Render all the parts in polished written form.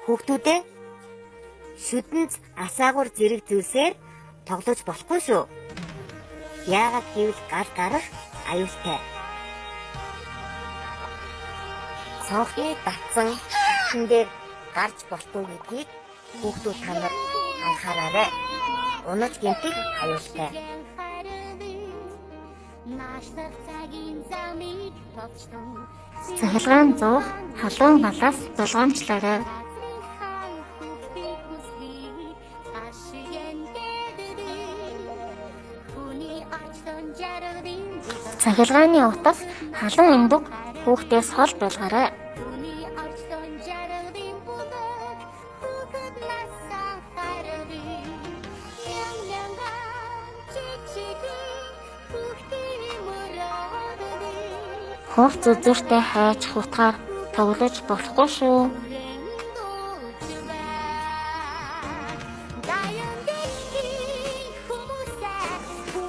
Хүүхдүүдээ шүдэнц асаагур зэрэг зүйлсээр тоглож болохгүй шүү. Яагаад гэвэл гал гарах аюултай. Цонхны татсан хэн дээр гарч болтгүй гэдгийг хүүхдүүд та нар анхаараарай. Унаж гэмтэх аюултай. Цахилгаан зуух халуун галаас болгоомжлоорой. Цахилгааны утас халуун эмбэг хүүхдээс хол байлгаарай. Хурц үзүүртэй хайж хутгаар тоглож болохгүй шүү.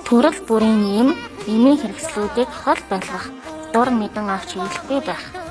Төрөл бүрийн эм, эмийн хэрэгслүүдийг хол байлгах, дур мэдэн авч хийлэхгүй байх.